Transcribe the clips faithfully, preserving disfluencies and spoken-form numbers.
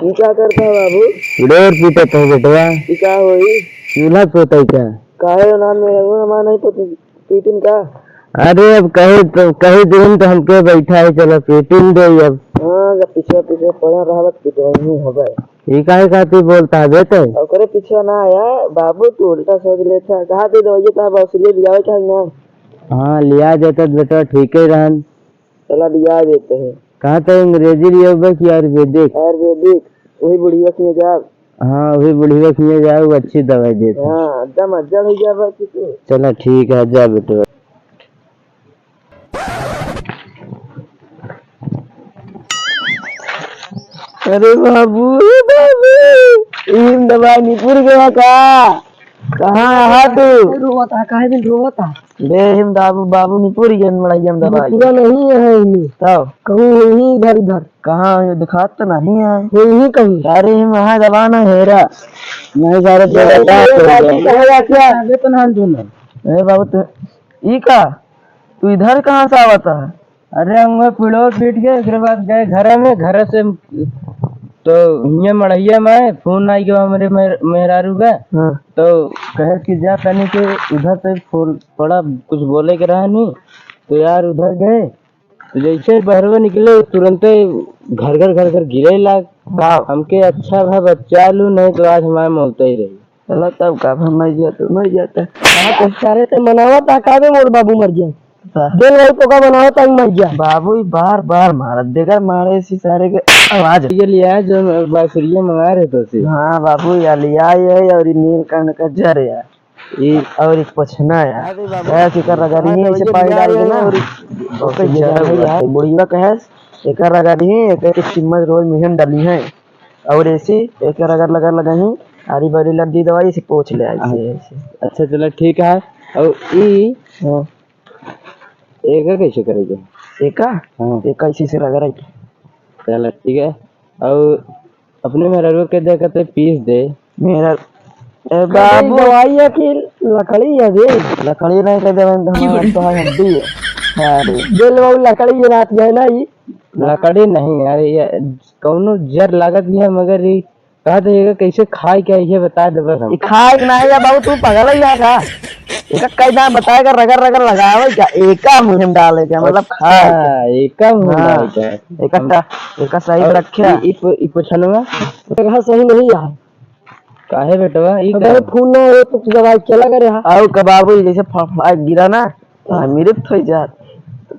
ई का करता है बाबू? डोर पीटत है बेटवा। ई का होई? चूल्हा पोतई का? काहे ना, मेहररुआ हमार नहीं पोती, पीटिन का? अरे अब कहे तो, कहे दिन तो हमके बैठा है, चलो पीटिन दे अब। हाँ, जब पीछे पीछे पड़ा रहबत, पीटवही होबे। ई काहे खातिर बोलता है बेटे? ओकरे पीछे ना आया बाबू, तू उल्टा सोच लेता है। कहा थे दवाइया का बाउसुलिया लियावे का ना? हाँ, लिया देता तो बेटा ठीक ही रहन। चला लिया देते हैं। कहा था अंग्रेजी लियावे कि आयुर्वेदिक? आयुर्वेदिक, वही बुढ़िया के जाब। हाँ, वही बुढ़िया के जाब, वो अच्छी दवाई देते हैं। हाँ, एकदम अज्जल हो जाबा कि तू। चला ठीक है, जा बेटा। अरे बाबू, ए बाबू, ई दवाई निपुर गया का? कहाँ है तू? रोवत है, काहे दिन रोवत है? बे हिम बाबू, बाबू निपुर गया मड़ैया में दवाई। पूरा नहीं है इन्हीं। तब? कहूँ यहीं इधर उधर। कहाँ है? दिखात तो नहीं है। वहीं कहूँ। अरे हिम वहाँ दबा ना हेरा। नहीं सारे ये तेरा बात क्या ये हो गया? बात क्या है क्या? अबे तो नाम दो ना। ए बाबू, तू, ई का? तू इधर कहाँ से आवत है? अरे, हम वो पिड़ोर पीट के, एकरे बाद गए घरे में, घरे से तो हियाँ मड़हिया में फोन आई गयो हमरे मेहर-, मेहरारू का। हाँ। तो कहे कि जा तनी के उधर से फोन पड़ा, कुछ बोले के रहा नहीं, तो यार उधर गए, तो जैसे बहरवा निकले, तुरंते घर घर घर घर गिरे लाग। का? हमके अच्छा भा बच्चा लू, नहीं तो आज हमारे मौत ही रही। चला तब का, हम मर जाते, मर जाते। हाँ, तो सारे ते मनावा ता काबे मोर बाबू मर गया। हाँ। दिल वही तो का मनावा ता मर गया। बाबू ही बार बार मारत, बेगर मारे सी सारे के आवाज। ये लिया जो बांसुरिया मंगा रहे तो से। हाँ बाबू, या लिया ये और ये नीलकंठ का जर यार। ई और एक पछना है। अरे बाबा। है कि कर रगड़ी हाँ, है, तो ऐसे ये पानी डाल के ना, और ओके, ये जरा डाल हुआ यार। है। बुढ़िया कहे, एकर रगड़ी है, एकर के चम्मच रोज मुँह में डाली है। और ऐसी एकर रगड़ लगा लगा ही, आरी बारी लड्डी दवाई से पोछ ले, ऐसे, हाँ। ऐसे। अच्छा, चला, ठीक है। और ई हाँ। एकर कैसे करेंगे? एका? हाँ। एका इसी से रगड़ है। चला, ठीक है। और अपने मेहररुआ के दे कहते पीस दे। मेरा, ए अरे बाबू। दवाई है कि लकड़ी है बे? लकड़ी नहीं कह देवे तो हमारा तो है हड्डी है। अरे। दिल वो लकड़ी के रात गए ना ई। लकड़ी नहीं यार, ये कौनो जर लागत भी है मगर ई कहत है ये कैसे खाए क्या ये बता दे बस हम। ई खाए के नहीं है बाबू, तू पागल है यार का? एका कई दाम बताएगा, रगड़ रगड़ लगावे क्या? एका मुँह में डाले क्या? मतलब खाए क्या? अच्छा, एका मुँह में हाँ। डाले क्या? एका हम टा-, एका सही और रखे। ई, ई पु-, ई पुछनवा? जगह सही नहीं है। काहे बेटवा, ई अबे का? फोन ना हो तो तू दवाई चला करे हा। आओ का बाबू, जैसे फड़फड़ा गिरा ना, तो हाँ। मृत हो जात,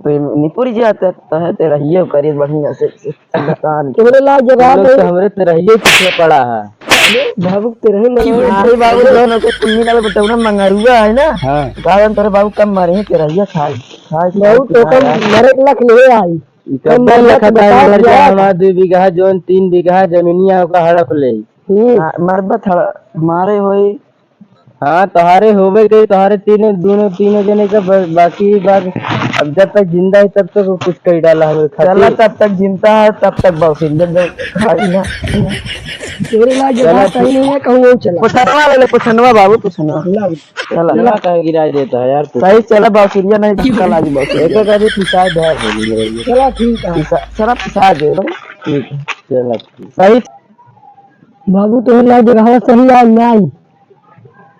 तो ये निपुर जात, तो है तेरा ये करिए बढ़िया से, से दुकान। तोहरे लायक जवाब तुम लोग तो नहीं। हमरे तरहिए पीछे पड़ा है। अरे बाबू, तेरे ही मरे। अरे बाबू, जो ना तो कुन्नी लाल बटौना मंगरुआ है ना? हाँ। कारण तेरे बाबू कम मरे हैं, तेरा ये खाए, खाए, बाबू, खाए, तो कम खाए। मरे के लख ले आई। ई कम कब मरे लखा के था, बता इधर दिया। के हमार दू बीघा जौन तीन बीघा जमीनिया ओका हड़प ले। हम्म। आ, मरबा थड़ा, मारे होई। हाँ, तोहारे होबे करी, तोहारे तीनों, दोनों, तीनों जने का ब-, बाकी बात, अब जब तक जिंदा है, तब तक कुछ कई डाला है, खातिर। चला, तब तक जिंदा है, तब तक बस, जब तक खाई ना। तेरे लायक जगह चला, सही नहीं है, कहूँ वो चला। पुछनवा ले ले, पुछनवा बाबू, पुछनवा। ला। चला। चला, काहे गिराई देता है यार तू? सही चला, बाँसुरिया नहीं, कल आज बाँसुरिया। एक, एक आदमी पिसाए धार हो गई है। चला, ठीक है। पिसा-, चला, पिसा दे। ठीक है, चला, ठीक। सही। बाबू, तोहरे लायक जगह सही आई, नहीं।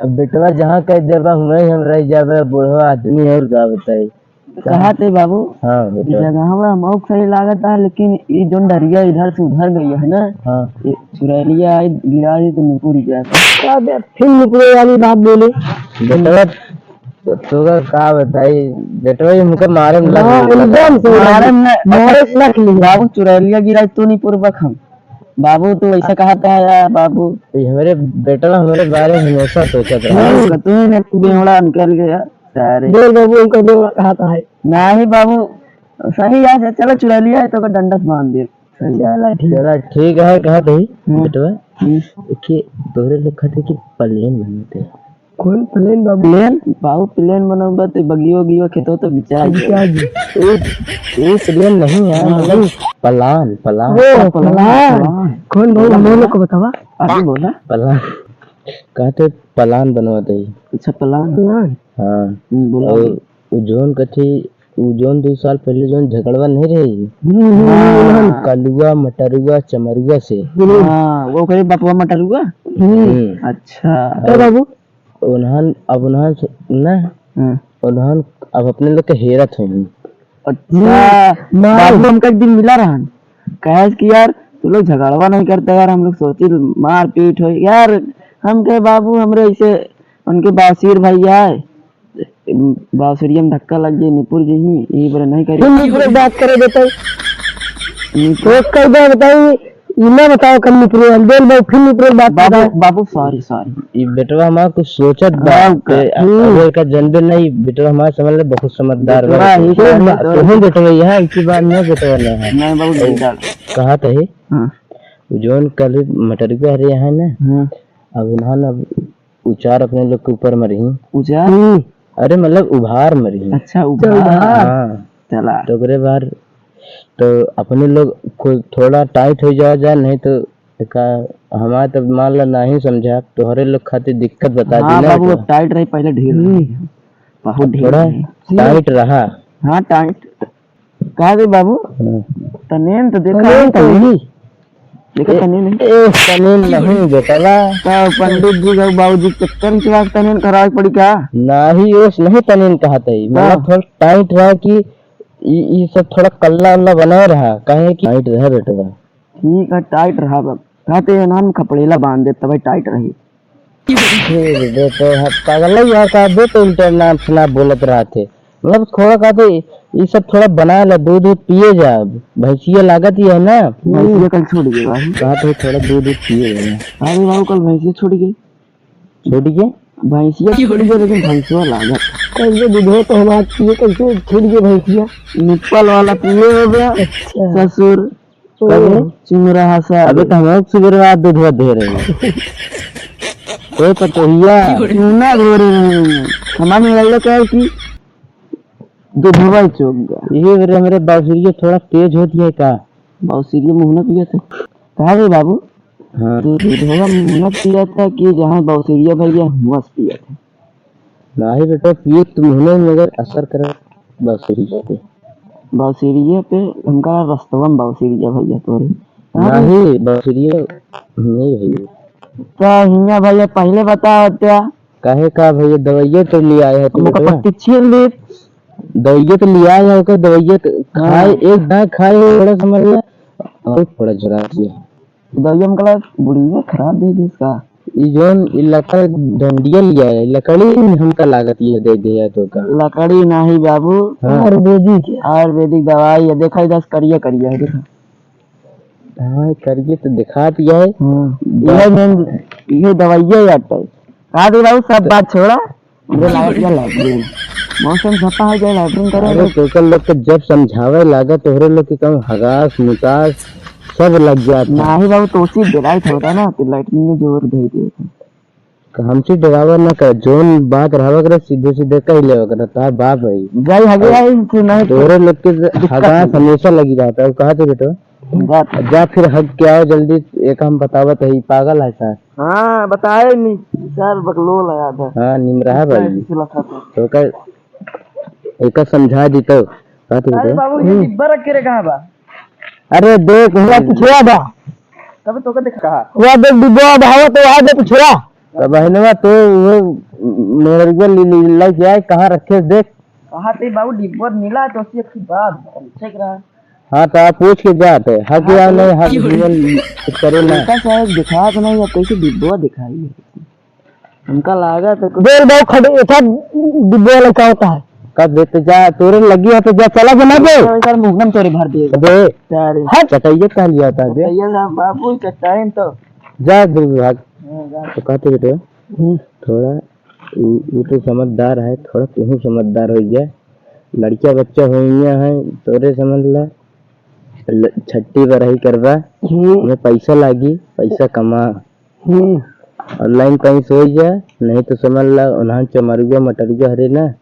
अब बेटवा जहाँ कह देबा, वहीं हम रह जाबे, बूढ़ो आदमी और का बताई। कहा थे बाबू? हाँ, बेटवा। जगह हमरा मौक सही लागत है, लेकिन ये जोन डरिया इधर से उधर गई है ना, हाँ। ये चुरैलिया आई, गिरा दी तो निपुर जाए। अबे, फिर निपुरे वाली बात बोले। बेटवा, तो, तोका का बताई, बेटवा, ये हमके मारे में लग हाँ, गई। एकदम से मारे में, मारे में लग गई। बाबू, चुरैलिया गिराई तो निपुर बखम। बाबू, तू ऐसा कहा था यार, बाबू। ये हमारे बेटवा हमारे बारे में हमेशा सोचत रहा। नहीं, तू ही ने पूरे हमरा निकल गया, सारे। बोल बाबू, हमको बोल कहा था है। नहीं बाबू, सही याद है, चलो चुरैलिया है तो ओकर डंडा से बांध दे। चला ठीक। चला ठीक है, कहा थे, हम्म। बेटवा, हम्म। कि तोहरे लोग कहते कि प्लेन बनाते। कौन प्लेन बाबू? प्लेन? बाबू प्लेन बनौबा तो बगियो गियो खेतो तो बिचा बिचा जाए। जाए। ये, ये प्लेन नहीं है, हाँ। मतलब पलान, पलान। ओ, पलान, पलान। पलान। कौन बाबू? पलान। हम लोग को बतावा। अभी बोला। पलान। कहते पलान बनवाते ही। अच्छा, पलान। पलान। हाँ। हम्म, बोला। और वो जोन कथी उ जौन दो साल पहिले जौन झगड़वा नहीं रही, हम्म, हम्म, हाँ। हम्म। कलुआ, मटरुआ, चमरुआ से। हम्म। हाँ, वो करे बपवा मटरुआ? हम्म। हम्म। अच्छा। तो बाबू? उन्हन, अब उन्हन से, ना, हाँ। उन्हन अब अपने लोग के हेरत हैं। अच्छा, हम्म, मार। बाबू हमका एक दिन मिला रहन, कहे कि यार, तू लोग झगड़वा नहीं करता यार, हम लोग सोची मारपीट हो यार। हम कहे, "बाबू, हमरे ऐसे उनके बासीर भैया है, बांसुरिया में धक्का लग जाए, निपुर जी ही, यही बरे नहीं करी।" फिर निपुर बात करे देते। निपुर। तो कई बार बताई, ई ना बताओ कम निपुर, हम बोल भाई, फिर निपुर बात बाबू, बताओ। बाबू, sorry, sorry। ई बेटवा हमार कुछ सोचत बा, हाँ, ते हम्म। अगर का जनबे नहीं, बेटवा हमार समझ ले बहुत समझदार बा। बेटवा ही समझदार बा। तोहूँ बेटवा यहाँ इसी बात में बेटवा नहीं है। नहीं बाबू, नहीं डाल। कहा तो है, हाँ। जौन कल मटरिया हरे यहाँ ना, हाँ। अब उन्होंने अब उचार अपने लोग के ऊपर मरी। उचार? हम्म। अरे मतलब उभार मरी। अच्छा, उभार। उभार। हाँ। चला। तो ओकरे बाद तो अपने लोग को थोड़ा tight हो जावा जा, नहीं तो का हमार तब मान ला नहीं समझा, तोहरे लोग खातिर दिक्कत बता दी हाँ ना बाबू, तो। अब tight रही, पहले ढील रही। हम्म। बहुत ढील थोड़ा रही। Tight रहा। हाँ, tight। का रे बाबू? हाँ। तनेन तो देखा तनेन नहीं तो कहीं। नहीं। देखा ए, तनेन नहीं। ए, तनेन नहीं बेटवा। का पंडित जी का बाबूजी के चक्कर में चला तनेन करावे पड़ी का? नहीं, ओस नहीं तनेन कहत है। मतलब हाँ। थोड़ा tight रहा कि ई, ई सब थोड़ा कल्ला उल्ला बनाए रहा, काहे कि tight रहा बेटवा। ठीक है, tight रहा बाबू। कहते हैं नाम खपड़ेला बांध दे, तब tight रही। हे रे, तो ह-, पागल है यार, का दे तो इंटर नाम सुना बोलत रहत है। मतलब थोड़ा का दे, ई सब थोड़ा बना ले, दूध, दूध पिए जा। भैंसिया लागत ही है ना। भैंसिया कल छोड़ गई भाई। कहा तो थोड़ा दूध, दूध पिए जा। अरे बाबू, कल भैंसिया छोड़ गई। छोड़ गई? भैंसिया छोड़ गई, लेकिन भैंसिया लागत। कैसे दूधवा तो हम आज पिए, कैसे छोड़ गई भैंसिया? निप्पल वाला पिए हो गया। अच्छा। ससुर। कबे? चुंगरा हंसा अबे दे। तो हम लोग सुबह रात दूध दे रहे हैं। कोई पतोहिया। चूना घोरे रहे हैं। हमारे में लग रहा है कि दूधवा चौक गया। ये मेरे, मेरे बाउसुरिया थोड़ा तेज होती है का? बाउसुरिया मुहना पिया था। कहा रे बाबू? हाँ। तू दूधवा मुहना पिया था कि जहाँ बाउसुरिया भैया हुआ से पिया था? नाही बेटा, पिए तो मुहने मगर असर करे बाउसुरिया पे। बाउसुरिया पे हमका रस्तवा में बाउसुरिया भैया तोरे। हाँ। नाही, बाउसुरिया नहीं भैया। तो हियाँ भैया पहले बताओ क्या? काहे का भैया, दवाइया तो ले आए हैं तो हमका बेटवा। पट्टी छील दे। दवाइया तो ले आए हैं, ओकर दवाइया तो हाँ। खाए, एक दाँय खाए, थोड़ा समझ में, और थोड़ा जरा दिया। दवाई हमका लगा बुढ़िया खराब दे दे इसका। ई जौन ई लकड़ डंडिया लिया है, लकड़ी हमका लागत ये दे दे है तो का। लकड़ी नाही बाबू। हाँ। आयुर्वेदिक है। आयुर्वेदिक दवाई है, देखा इधर करिया करिया है, देखा। हाँ, करिया तो दिखा दिया है। हाँ। बा- ये मेन, ये दवाइया ही आता है। कहा दे बाबू, सब बात छोड़ा। हमरे लागत या लैट्रिन। मौसम सफा हो जाए, लैट्रिन करे। अरे, तोकर लोग के जब समझावे लागे, तोहरे लोग के कहूँ हगास, मुतास सब लग जात है। नाही बाबू, तो उसी डेराई होता ना, तो लैट्रिन में जोर दे दे। तो हमसे डेरावा ना कर, जौन बात रहवा करे, सीधे सीधे कह लेवा करे, तार बाप है। गई हगे आई, फिर नहीं तो तोहरे लोग के दिक्कत हगास नहीं। हमेशा लगी रहता है। कहा तो बेटा? जा। जा फिर हग के आओ जल्दी, एक हम बतावत है, ई पागल है सर। हाँ, बताए नहीं, सर बकलोल है आधा। हाँ, निमरहा भाई। पिछला खाता। तो का, एका समझा दी तो। का तू अरे बेटा? बाबू, ये डिब्बा रख के रे, कहाँ बा? अरे देख, हमरा पिछवा बा। तब तो का देखा? वह देख डिब्बा बा, तो वहाँ दे पिछवा। तो बहनवा, तो वो मेहरगुआ ले, ले, लेके आए, कहाँ रखे देख। कहाँ ते बाबू डिब्बा मिला तो उससे अच्छी बात, ठीक रहा। हाँ, तो आप पूछ के जाते, हक हाँ, या तो नहीं, हक जीवन करे ना। उनका शायद दिखात नहीं, अब कैसे डिब्बा दिखाई? हमका लागत है कुछ बोल दो, खड़े, एथा डिब्बा वाला क्या होता है? कब देते जा, तोरे लगी है तो जा, चला के ना दे। तो सर मुहगम तोरे भर दिए। अबे, क्या रे? हट। चटैया कहाँ लिया था बे? चटैया ना बाबू, चट्टान तो। जा, दूर भाग। हाँ, जा। तो कहते बेटे, हम्म। थोड़ा उ, उ तो समझदार है, थोड़ा तू समझदार हो जा। लड़किया बच्चा होइया है, तोरे समझ ला, ल-, छट्टी बरही करबा, हम्म। में पैसा लागी, पैसा कमा। हम्म। और लाइन पानी सो जा, नहीं तो समझ ला, उन्हां चमरुआ मटरुआ हरे ना,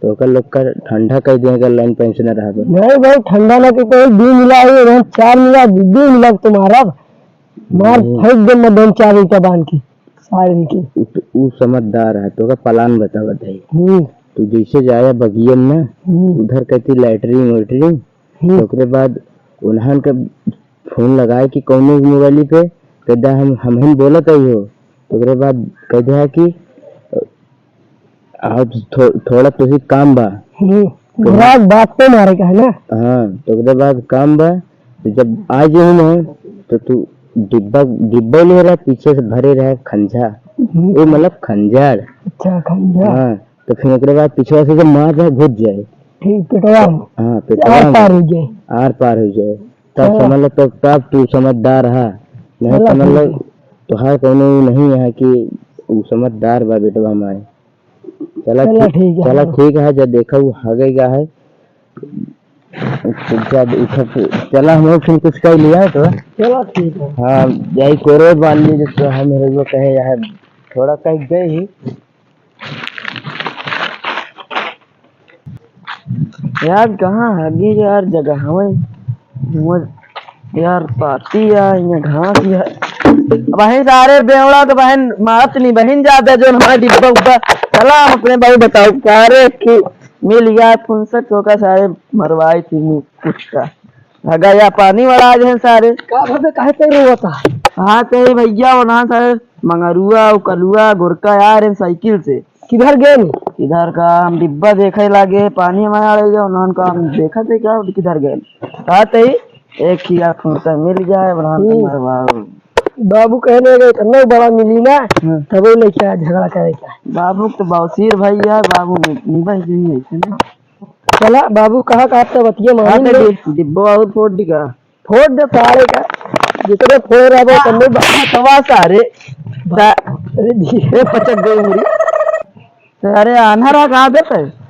तो ओकर लोग का ठंडा कर देगा, लाइन पानी से ना रहबा। नहीं भाई, ठंडा ना के कोई दो मिला है, हम चार मिला, दो मिला तुम्हारा। मार नहीं। फेंक दे मदन चार ईंटा बांध के, सारे इनके। उ, उ समझदार है, तो का प्लान बतावत है। हम्म। जैसे जाया बगियन ना, हम्म। उधर कहती लैटरिन वैटरिन, हम्म। तो ओकरे बाद उन्हन के फोन लगाए कि कौनो मोबाइल पे, कह दा हम, हम ही बोलत आई हो। तो ओकरे बाद कह दे कि आज थो-, थोड़ा तोही काम बा। हम्म, तो घुराक बात पे मारे का है ना? हाँ, तो ओकरे बाद काम बा, तो जब आ जाई ना, तो तू डिब्बा, डिब्बा ले रहा, पीछे से भरे रहे खंजा। हम्म। वो मतलब खंजर। अच्छा, खंजा। हाँ, तो फिर ओकरे बाद पीछे से जब मार जाए, घुस जाए। ठीक, पेटवा में। हाँ, पेटवा आर में। पार हो जाए। आर पार हो जाए। तब चलो। समझ लो, तब, तब तू समझदार है। नहीं चलो, समझ लो, ठीक है। तोहार कौनो नहीं है कि उ समझदार बा बेटवा माए। चला चला ठीक, ठीक है, चला हाँ। ठीक है, जब देखा उ हगेगा है, जब उठा के चला हम लोग फिर कुछ कर लिया तो। चला ठीक है। हाँ, यही कोरो बांध ली, जब तो हम लोग कहे यार, थोड़ा कह गए ही। यार, कहाँ हगी यार, जगह हवे। हुआँ यार, पाती या, यहाँ घास या। अब वहीं सारे बेवड़ा तो बहन मारत नहीं, बहन जाता जो हमारा डिब्बा उब्बा। चला, हम अपने भाई बताओ, सारे की मिल गया, फुनसक होकर सारे मरवाई थी मु-, कुत्ता। भगा या पानी वाला आ गए सारे। का भावे, काहे तैर रहा था? हाँ, तो ये भैया, वो ना सारे मंगरुआ, उकलुआ, गोरका आ रहे साइकिल से। किधर गए नी? किधर का हम डिब्बा देखे लागे, पानी में आ रही है, उन्होंने कहा हम देखा थे क्या, किधर गए? कहा थे, एक ही आँख में तो मिल जाए, उन्होंने हम्म। मरवाओ। बाबू कहने गए, इतना बड़ा मिली ना, हम्म। तब वो लेके आया झगड़ा करे क्या? बाबू तो बवासीर भाई है, बाबू नहीं, नहीं भाई, नहीं है, है ना? चला, बाबू कहा, कहा तो बतिया हाँ, मानी तो ले। डि-, डिब्बो और फोड़ दी का? फोड़ दे सारे का, जितने फोड़ रहा वो हाँ, तन्ने बा- हथवा सारे। सा-, अरे जी। ए, पचक गई मुड़ी। सारे आन्हर आ कहाँ देते?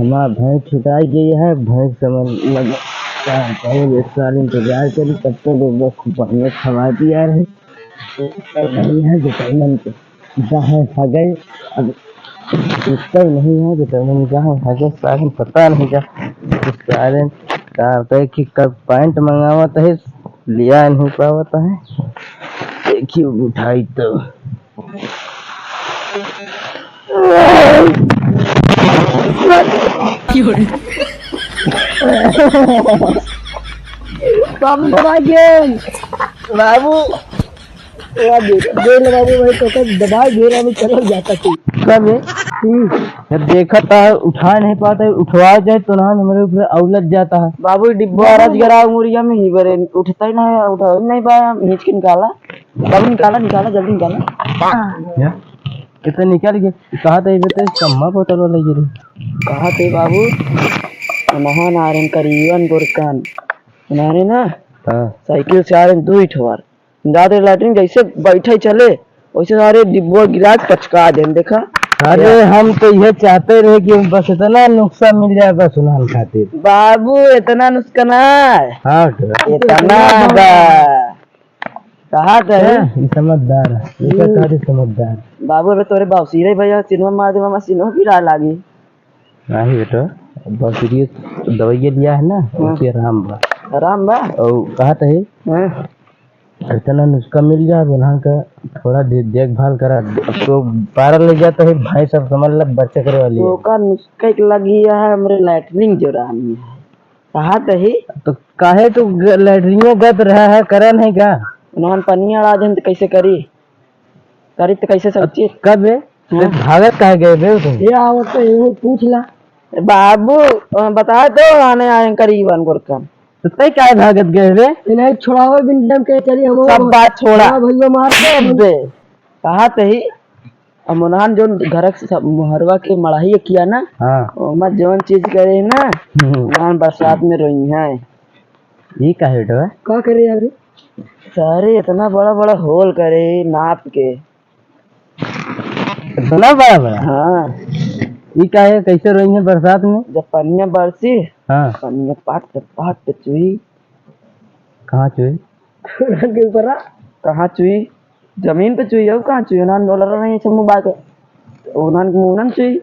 हमार भैंस छुटाई गई है, भैंस समझ लगे। का करूँ, एक साल इंतजार करी, तब तक वो बस बढ़िया खवा दिया रहे। नहीं है, जो टाइम पे जहाँ हगे, अब इतना नहीं है, जो टाइम जहाँ हगे, सारे पता नहीं क्या। सारे का होता है कि कब पैंट मंगावत है, लिया नहीं पावत है। देखिए, उठाई तो। बाबू, बाबा गेल। बाबू। बाबू, गेल बाबू, भाई तो कब दबा घेरा में चला जाता तू। कब है? हम्म। जब देखा था, उठा नहीं पाता, उठवा जाए तो ना हमारे ऊपर औलत जाता है। बाबू, डिब्बा रज गरा मुरिया में ही बरे, उठता ही ना है, उठा नहीं पाया, हम खींच के निकाला। बाबू, निकाला, निकाला, जल्दी निकाला। क्या? कितना निकल गया? कहा था ये तो कम्मा बोतल वाला ये रे। कहा थे बाबू, नहा नारन करीबन गोरकन। नारे ना, हाँ। साइकिल से आ रहे दो ही ठवार। जाते लैट्रिन जैसे बैठे चले, वैसे सारे डिब्बो गिलास पचका देन, देखा? अरे, या। हम तो ये चाहते रहे कि बस इतना नुस्खा मिल जाए, बस उन्हान खातिर। बाबू, इतना नुस्खा ना है। हाँ, तो। इतना बा। कहा तो है? हैं? ये समझदार है। ये हम्म। कहता है समझदार। बाबू, अबे तोरे बाबूसी रे भैया, सिनेमा मार दे, मामा, सिनेमा पिरा लागी। नहीं बेटा, बाबूसी ये दवाई ये लिया है ना, हाँ। उससे आराम बा। आराम बा? और कहा तो है? हाँ। इतना नुस्खा मिल जाए, बना का थोड़ा दे-, देखभाल करा। अब तो पारा ले जाता है, भाई सब समझ लब, बच्चा करे वाली है। तो का नुस्खा एक लगी है, हमरे लैट्रिन जो रानी है। कहा तही? तो काहे तू ग-, लैट्रिनो गत रहा है, करा नहीं का? उन्होंने पनिया अड़ा देन तो कैसे करी? करी तो कैसे अब सोची? कब है? हाँ? तो भागत काहे गए बे तुम? ये आवत तो ये पूछ ला। ए बाबू, अ, बता दो, आने आए करीबन गोरकन। तो तै काहे भागत गए बे? इन्हें छुड़ावे बिन टाइम के चली हम सब बात छोड़ा। हाँ भैया मार दे। बे, कहा तही? अब मुनहान जोन घर के सब मोहरवा के मड़ाही किया ना, हाँ। ओमा जोन चीज करे ना, हम्म। मुनहान बरसात में रोई है। ये काहे बेटवा? का करे यार? सारे इतना बड़ा बड़ा होल करे नाप के। इतना बड़ा बड़ा? हाँ। ये काहे, कैसे रोई है बरसात में? जब पनिया बरसी, हाँ। पनिया पाट पाट चुई। कहाँ चुई? के ऊपर आ। कहाँ चुई? जमीन पे चुई, और कहाँ चुई? उन्हान डॉलर नहीं है, सब मुँह बात। उन्हान के मुँह उन्हान चुई।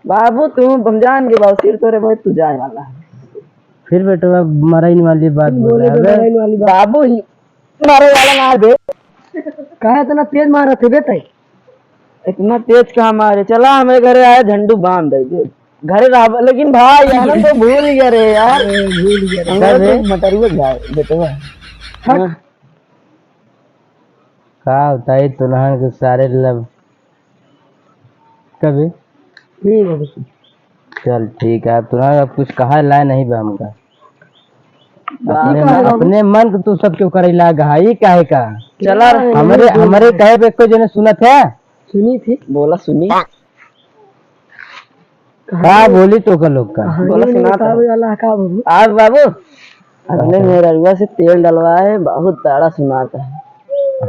बाबू, तू, हम जान के बाबू, सिर तोरे भाई, तू जाए वाला है। फिर बेटवा, मराइन वाली बात बोले बोला तो बे। मराइन वाली बात। बाबू ही मारे वाला ना बे। काहे इतना तेज मारत है बे तै? इतना तेज कहाँ मारे? चला, हमरे घरे आया, झंडू बांध दे दे। घरे रह, लेकिन भाई, यार, हम तो भूल गया रे, यार। अरे, भूल गया रे। हमरे तो मटरुआ जाए, बेटवा। हट। हाँ। का बताई, तुरहन के सारे लब कभी? हम्म, बाबू। चल, ठीक है, अब तुरहन अब कुछ कहा लाए नहीं बा हमका। अपने, अपने मन के तू सब क्यों करे लाग है, ये काहे का? चला, हमरे, हमरे कहे पे कोई जने सुनत है? सुनी थी। बोला, सुनी। का बोली तो का लोग का? हाँ, बोला, ये सुना बतावे तो। वाला का बाबू? आज बाबू, अपने मेहररुआ से तेल डलवाए, बहुत ताड़ा सुनाता है।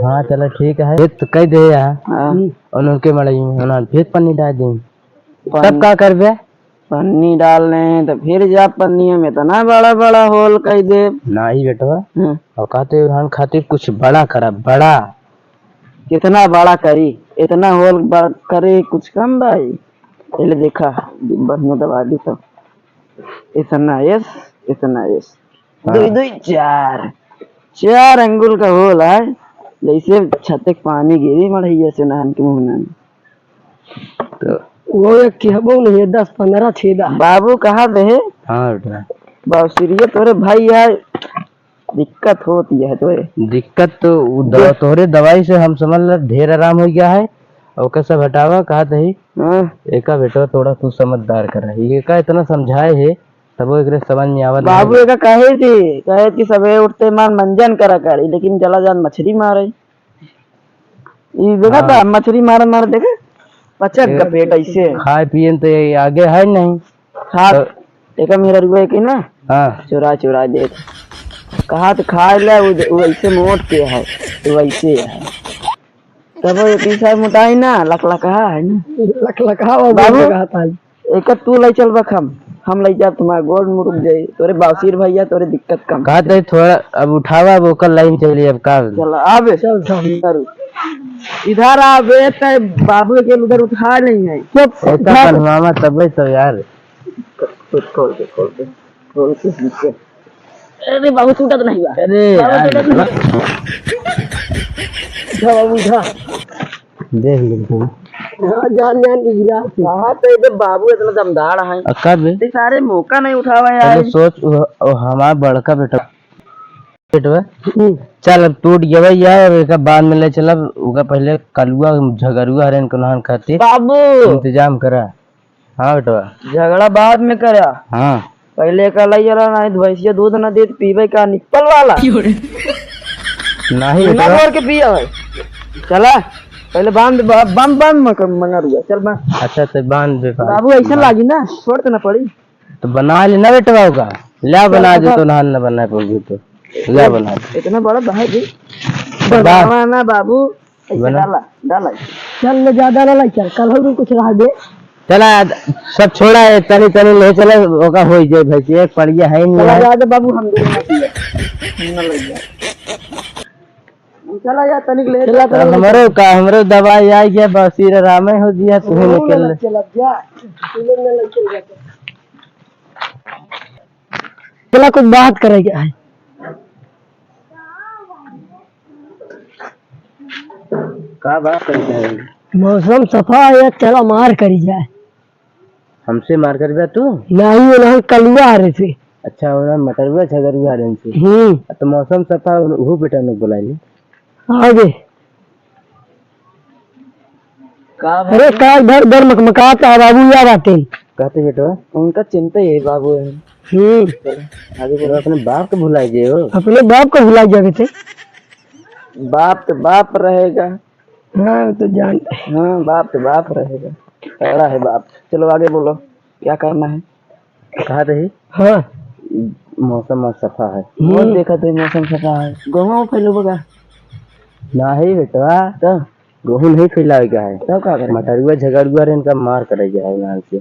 हाँ, चलो ठीक है, ये तो कह दे यार। हाँ। और उनके मड़ई में उन्होंने फिर पन्नी डाल दी। पन-, तब का करबे? पन्नी डालने हैं तो फिर जा पन्निया में इतना बड़ा बड़ा होल कह दे। नहीं बेटवा, हाँ। औकात है उन्होंने खातिर कुछ बड़ा करा, बड़ा। कितना बड़ा करी, इतना होल बड़ करे, कुछ कम भाई। पहले देखा, बढ़िया दबा दी तो। इतना एस, इतना एस। हाँ। दुई दुई चार, चार अंगुल का होल है, जैसे छते के पानी गिरी मड़ैया से नहन के मुँह में। तो वो एक कहबो नहीं है, दस पन्द्रह छेदा। बाबू कहा दे? हाँ बेटा। बाबूसिरिया तोरे भाई है, दिक्कत होती है तोरे। दिक्कत तो उ दवा, देख। तोहरे दवाई से हम समझ ल ढेर आराम हो गया है। ओकर सब हटावा, कहा तही। हाँ। एका बेटवा थोड़ा तू समझदार कर रही। एका इतना समझाए है, तबो एकरे समझ में आवत बाबू नहीं। एका कहे थी, कहे थी सबेरे उठते मान मंजन करा करी, लेकिन चला जान मछली मारे। ई देखा हाँ। था, मछली मार मार देखे, पचक ए, का पेट ऐसे। खाए पिए तो ये आगे है नहीं। हाँ, तो एका मेहररुआ के ना, हाँ। चुरा चुरा दे। कहा तो खाए ले, वो, वो ऐसे मोट के है, तो वैसे है। तब वो पीछा मोटाई ना, लकलकहा है ना। लकलकहा वो बाबू। लकलकहा था। एका तू लै चल बा, हम, हम लै जाब, तुम्हारा गोड़ मुरुक जाई। तोरे बाबूसिर भैया, तोरे दिक्कत कम। कहा तही थोड़ा अब उठावा, अब ओकर लाइन चली, अब का? चल, आबे। चल, चल। इधर आबे, ते बाबू के उधर उठा नहीं है। चुप, एका उठा। बनवावा तबे तो यार। खोल दे, खोल दे, खोल दे। अरे बाबू, टूटत नहीं बा। अरे बाबू, यार। टूटत नहीं। उठा बाबू, उठा। देख लेते हैं। हाँ, जान, जान के गिरा। कहाँ पे इधर बाबू इतना दमदार है। आ, का बे? ते सारे मौका नहीं उठावा यार। पहले सोच, वो, वो हमारा बड़का बेटा, बेटवा, हम्म। चल अब टूट गया यार, अब एका बाद में ले चलब, ओका पहले कलुआ झगरुआ हरेन को नहान खातिर बाबू। इंतजाम करा। हाँ बेटवा। झगड़ा बाद में करा। हाँ। पहले एका लई चला, नहीं तो भैंसिया दूध ना देत, पीबे का निप्पल वाला? नहीं बिना बेटवा। बोर के पिया है। चला, पहले बांध, ब-, बांध, बांध मक-, मंगरुआ, चल बांध। अच्छा, तो बांध दे, बांध। बाबू, ऐसे लागी ना, छोड़ तो ना पड़ी। तो बना ले ना बेटवा का, ले बना दे, तो नहान ना बना पाओगे तो, ले बना दे। इतना बड़ा बाहर जी। बना। बनावा ना बाबू। ऐसे बना। डाला, डाला। चल ले, ज्यादा ना लाई, चल, कल हम कुछ रह दे। चला, सब छोड़ा है, तनी तनी ले चले, ओका हो जाए भाई, एक पड़िया है नहीं चला, है। ज्यादा बाबू, हम दूर ना पिए। हम ना लग जाए। चला यार, तनिक ले चला, चला। हमरो का, हमरो दवाई आ गया, बस ये आराम हो गया, तू ही निकल ले। चला, जा। तू लोग ना लग चल जाते। चला, कुछ बात करेगा है। का बात करते हैं? मौसम सफा है, चला मार करी जाए। हमसे मार करबे तू? नहीं, वो ना कलुआ आ रहे थे। अच्छा, वो ना मटरुआ झगरुआ आ रहे थे। हम्म। तो मौसम सफा, वो बेटा ने बुला ले। आगे। का बात अरे, है? का घर, घर मकमकात है बाबू, या बातें। कहते बेटवा? उनका चिंता ये बाबू है। हम्म। आगे बोलो, अपने बाप को भुला गए हो? अपने बाप को भुला गया बेटे। बाप तो बाप रहेगा। हाँ, वो तो जान। हाँ, बाप तो बाप रहेगा। तगड़ा है बाप। चलो आगे बोलो, क्या करना है? कहा रही? हाँ। मौसम आज सफा है। हम्म। और देखा तो मौसम सफा है। गेहूं फैलबो का? नहीं बेटवा। तो? गेहूं नहीं फैलावे का है। तब का करे? मटरुआ झगरुआ रे इनका मार करे जाए नाम से।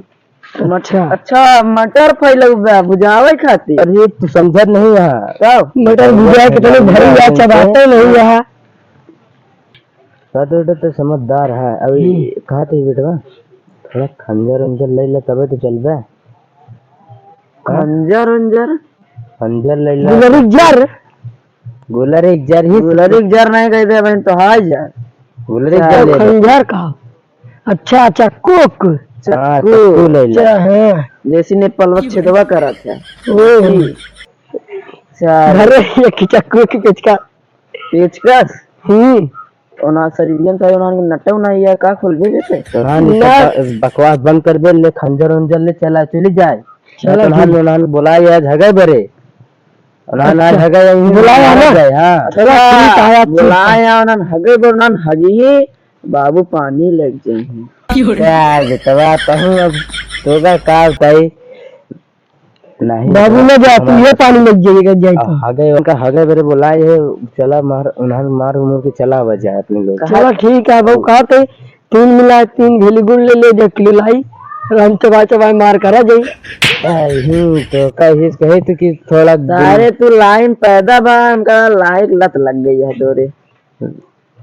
अच्छा। अच्छा, मटर फैलबो बा, बुझावे खातिर। अरे, तू समझत नहीं है। तब? मटर बुझाए के तनी भरी जा, चबाते नहीं है। का तो बेटा, तो समझदार है। अभी हम्म। कहा थे बेटवा, थोड़ा खंजर उंजर ले ले, तबे तो चलबे। खंजर उंजर? खंजर ले ले। गुलरी जर? गुलरी जर ही। गुलरी जर नहीं कहते, बहन तो हाय जर। गुलरी जर ले ले। खंजर का? अच्छा, चक्कू उक्कू? हाँ, चक्कू। चक्कू ले ले। अच्छा, हाँ। जैसे नेपालवा छेदवा करत है। ओ। अच्छा। धरे एक चक्कू के पेचकस। पेचकस? हम्म। ओना शरीरियन का ओना के नटो ना या का खोलबे देते? ओना ना। बकवास बंद कर दे, ले खंजर उंजर ले चला, चली जाए। चला, ओना ठीक। ओना बोला या झगड़े बरे। ओना ना अच्छा। झगड़े, यहीं बुलाया ना? जाए, हाँ। चला, ठीक है, ठीक है। बुलाया, ओना हगे बरे, ओना हगी ही, बाबू पानी लेके जाइए। क्या बेटवा, कहूँ अब तोगा का बताई? नहीं बाबू, ना जा, तू हमारा ये पानी लग जाएगा, जाए अब तो। हगे, उनका हगे बेरे बोलाए है, चला मार, उन्हें मार उमर के चला आवा जाए अपने लोग। चला ठीक है, बाबू, कहा थे, तीन मिला, तीन भेली गुड़ ले ले, एक किलो लाई, हम चबा चबा मार करा जाई। नहीं, तो कही, कहे तो कि थोड़ा दिन अरे, तू लाइन पैदा बा, उनका लाइक लत लग गई है तोरे।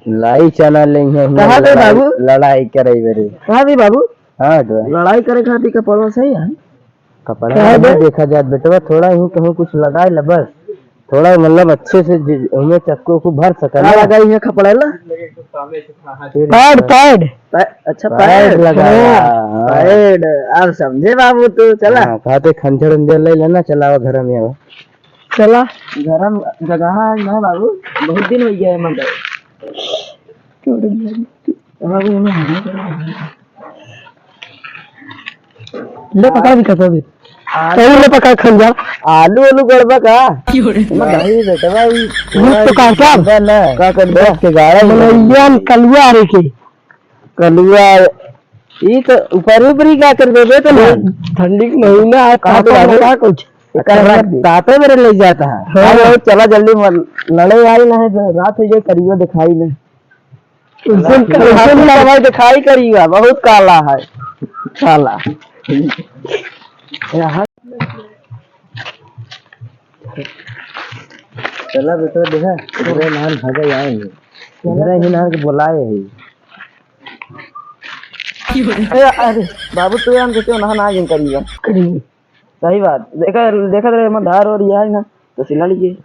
लाई चना ले हैं, कहाँ पे लड़ाई, बाबू? लड़ाई करे बरे। कहाँ पे बाबू? हाँ, तो लड़ाई करे खातिर कपड़वा सही है? कपड़ा कहाँ नहीं पे? देखा जात बेटवा, थोड़ा ही कहूँ कुछ लगाए ला बस, थोड़ा मतलब अच्छे से जि-, हमें चक्कू को भर सके का ना। लगाई है कपड़ा ला? फिर पैड, पैड। पै-, अच्छा, पैड पैड। लगाया, हाँ। हाँ। पैड, अब समझे बाबू तू, चला। हाँ, कहा थे खंजर उंजर ले लेना, चलावा घर में आवा। चला। गरम जगह है ना बाबू, बहुत दिन हो गया है मगर। ले पकड़ भी करता भी। आलू, ले पकड़ खंजा। आलू, आलू गड़बा का? क्यों रे? मैं भाई बेटा भाई, ये तो का क्या? गड़बा ना। का कर दे? के गाड़ा ही। मनैया कलुआ रे के। कलुआ, ई तो ऊपर ऊपर ही का कर देबे तो ना। ठंडी के महीना है, कहाँ पे तापे रहबे? का कुछ? एकर रख दे। तापे मेरे ले जाता है। हाँ। अरे, चला जल्दी मत, लड़े आई ना है, रात हो जाए, करियो दिखाई नहीं। उनसे, उनसे भाई दिखाई करियो, बहुत काला है, काला। यहाँ चला बेटा, देखा, इधरे नहान भागे आए हैं। इधरे ही नहान के बुलाए हैं। ए, अरे, बाबू, तू यहाँ के क्यों नहा, नहा जिन करीबा? करीबी। सही बात। देखा, देखा तेरे में धार और यह है ना, तो सिला लीजिए।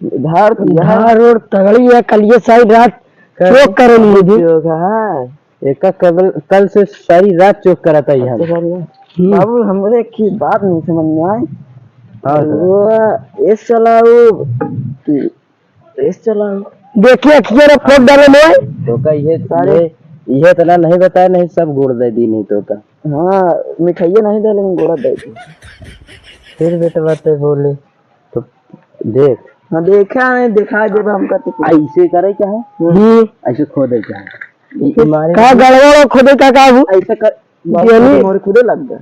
धार तो यह है। धार और तगड़ी है, कल ये सारी रात कल चोक करे लिए भी। चोक, हाँ। एका कल, कल से सारी रात चोक करता ही हम। अच्छा, सारी रात। हम्म। बाबू, हमरे एक ही बात नहीं समझ में आए। हाँ, सर। वो, ये साला वो, तेज चलाओ। देखिए, अखिया रे फोड़ डाले में। तो का ये सारे ये, ये इतना नहीं बताया, नहीं सब गुड़ दे दी, नहीं तो का। हाँ, मिठाइये नहीं दे, लेकिन गुड़ दे दी। फिर बेटवा ते बोले, तो देख। हाँ, देखा है, दिखा दे हमका तो कुछ। ऐसे करे क्या है? हम्म। ऐसे खोदे क्या है? ये मारे का गड़बड़ खोदे का, का हूँ? ऐसे कर, यानी मोरे खुदे लग गया।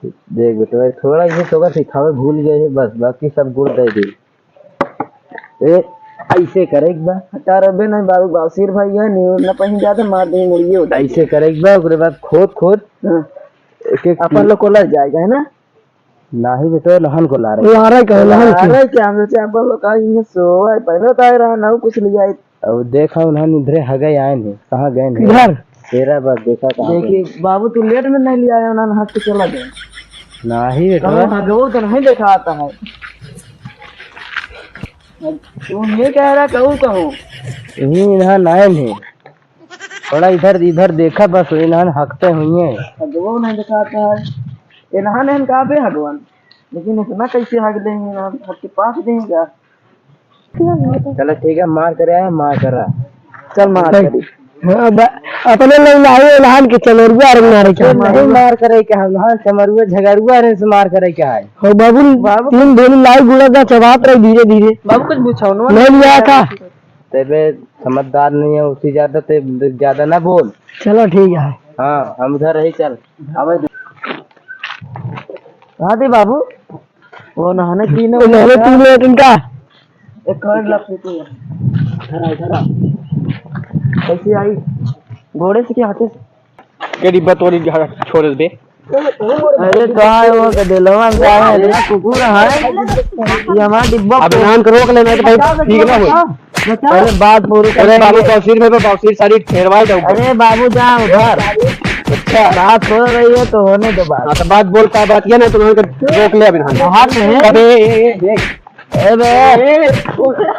देख बेटवा, थोड़ा ये तो का सिखावे भूल गए है बस, बाकी सब गुड़ दे दी। ए, ऐसे करे एक बार। हटा रबे नहीं बाबू, बाबसीर भाई है, नहीं, न कहीं ज्यादा मार देंगे मुड़िए उधर। ऐसे करे एक बार, ओकरे बाद खोद, खोद। हाँ। एक, एक अपन लोग को लग जाएगा, है ना? नाही बेटा, लहन को ला रहे। ला रहे कहे, लहन को। ला रहे क्या? हम सोचे अपन लोग का ये सो है, पहले तो आए रहा, ना कुछ ले आए। अब देखा उन्हें इधरे हगे आए हैं, कहाँ गए हैं? किधर? तेरा बस देखा कहाँ पे? देखिए बाबू, तू लेट में नहीं ले आया, उन्होंने हंस के चला गया। नाही बेटा। कहूँ हगवो तो नहीं देखा आता है। अब तू ये कह रहा, कहूँ कहूँ। यही इन्हें नाइन है। थोड़ा इधर, इधर देखा बस, इन्हें हकते हुए। हगवो नहीं देखा आता है। इन्हें नहीं कहा पे हगवन। लेकिन इतना कैसे हग देंगे, इन्हें हग के पास देंगे क्या? चलो ठीक है, मार करे आए, मार करा। चल मार देख, करी। हाँ, ब-, अपने लोग लाए एलहान के चमरुआ रंग मारे के। अरे नहीं मार करे के हम, हाँ, चमरुआ झगरुआ रे से मार करे के है। हो बाबू, बाबू। तीन भेली लाई गुड़ा का चबात रहे धीरे धीरे। बाबू कुछ बुझाउनो नहीं लिया था। तेरे समझदार नहीं है, उसी ज्यादा ते ज्यादा ना बोल। चलो ठीक है। हाँ, हम उधर रही, चल। अबे हाँ दे बाबू। वो नहाने तीन वो नहाने तीन मिनट इनका। एक कवर ला फेंको। इधर आ, इधर आ। कैसे आई? घोड़े से कि हाथे से? के डिब्बा तोड़ी छोड़ दे। अरे का है वो गदेलवा में का है? इतना कुकुर है। ये हमारा डिब्बा अब नाम को रोक लेना तो भाई ठीक ना हो। बता। पहले बात पूरी कर अरे बाबू, ले। बौसीर में तो बौसीर सारी ठेरवा दो। अरे बाबू, जा उधर। अच्छा। बात हो रही है तो होने दो बात। हाँ, तो बात बोल पाए, बात ये ना, तुम्हारे को रोक ले अभी। हाथ में है। अबे, ए, ए, ए, देख। ए बे। ए,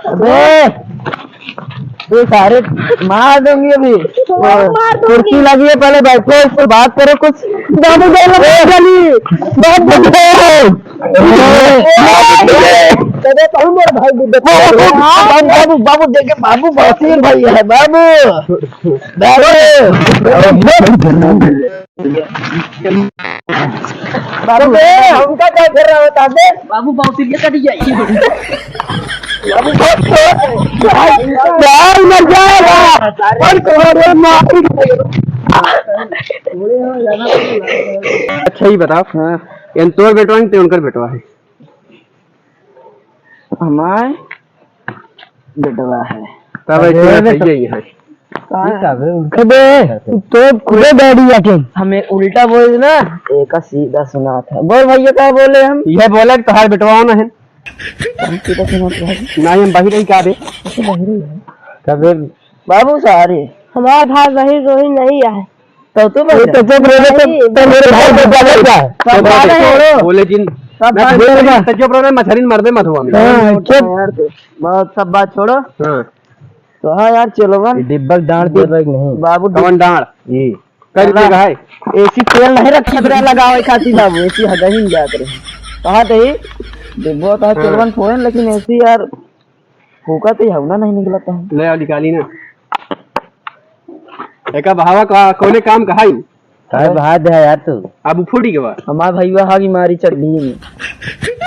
अबे। ये सारे मार दूंगी अभी। मार दूंगी। कुर्सी लगी है, पहले बैठो, इस पर बात करो कुछ। बाबू जान, बाबू जान। बाबू जान। अरे, कहूँ मेरे भाई को देखो। बाबू, बाबू, बाबू, देखे, बाबू, बाबू, भाई है, बाबू। बाबू। बाबू बे, हमका क्या कर रहा होता बे? बाबू, बाबू, तिरिया कट जाई। बाबू, बाबू, बाबू, मर जाएगा। और तुम्हारे मार। अच्छा, ये बताओ, हाँ। एन तोर बेटवा है, ते उनकर बेटवा है? हमार बेटवा है। तब अरे ऐसे बेटा। सही है। कहाँ? ठीक है बे। कबे, तो खुदे डैडी आके। हमें उल्टा बोल ना, एका सीधा सुना था। बोल भैया, का बोले हम? यह बोला कि तोहार बेटवा ना है। हम सीधा सुना था। नहीं, हम बाहर ही का दे। अच्छा, बाहर ही है। कबे? बाबू सारे। हमार भाई बहिन रोही नहीं आए। तो तू ये बोल। तो चुप रह, तो, नहीं, तो मेरे भाई को क्या बोल रहा है? सब बात है। छोड़ो। बोले जिन, सब मैं बात बोल रहा। तो चुप रहो, मछरी मर दे, मत हुआ मैं। हाँ, चुप। यार, तो बहुत सब बात छोड़ो। हाँ। तो हाँ यार, चलो बन। ये डिब्बा डांड दे भाई नहीं। बाबू कौन डांड? ये। कर चला। देगा है। एसी तेल नहीं रखी, तेरा लगावे खाती बाबू, एसी हगही नहीं जात रहे। कहा थे? डिब्बा तो हाँ। चलवन फोन, लेकिन एसी यार फूका तो हवना नहीं निकलता है। ले आओ, निकाली ना। एका बहावा का, कौने काम का है? काहे बहा दे यार तू? अब फूटी के बा। हमार भईवा हगी मारी चड्डी में।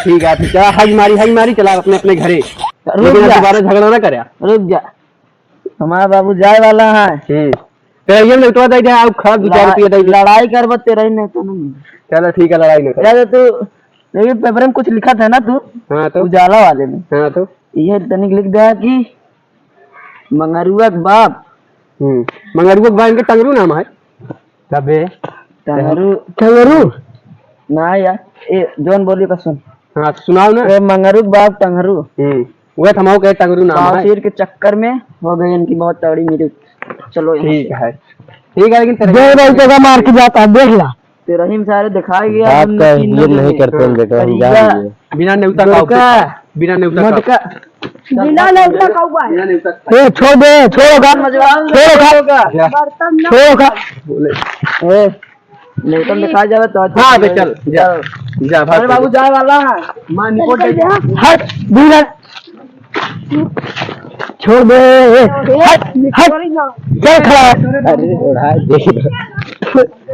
ठीक है, तो चला हगी मारी, हगी मारी, चला अपने, अपने घरे। रुक लेकिन अब जा। दोबारा झगड़ा ना करे। रुक जा। हमार बाबू जाए वाला है। हम्म। तो ये नेउतवा दे दे, आओ खा दो चार लड़ा-, रुपया दे दे। लड़ाई करबत तेरा ही नहीं तो नहीं। चलो ठीक है, लड़ाई ना कर। यार तू, लेकिन पेपर में कुछ लिखा था ना तू? हाँ तो? उजाला वाले में। हाँ तो? ये तनिक लिख दे कि मंगरुआ के बाप। हम्म, मंगरुआ के बाप इनके टंगरू नाम है। तबे। टंगरू। टंगरू? ना यार, ए, जौन बोली का सुन। हाँ, सुनाओ ना। ए, मंगरू के बाप टंगरू। हम्म, वह थमाओ के टंगरू नाम है। बावसीर के चक्कर में हो गई इनकी बहुत तगड़ी मृत्यु। चलो यहाँ ठीक से। है, ठीक है, लेकिन तेरे जय भाई, तेरा मार के जाता है, देख ला। तेरा ही सारे दिखाई गया, बाप हम का तीन इज्जत लोग नहीं हैं। करते हम बेटा, हम करिया, जान लिए। बिना नेवता का गोरका, होता। बिना नेवता का। मटका। बिना नेवता का हुआ है। बिना नेवता का। ए, छोड़ दे, छोड़ का। मजवाल छोड़ का। बर्तन ना छोड़ का। बोले। ए, नेवता दिखा जावे तो अच्छा हाँ, बे, लगेगा। चल, जा। चल। जा, भाग अरे बाबू, जा। जाए वाला है। माँ, निपट चल गई। जा। हट, दूर हट। छोड़ दे, ए, हट, हट। चल खड़ा। अरे, उड़ा दे।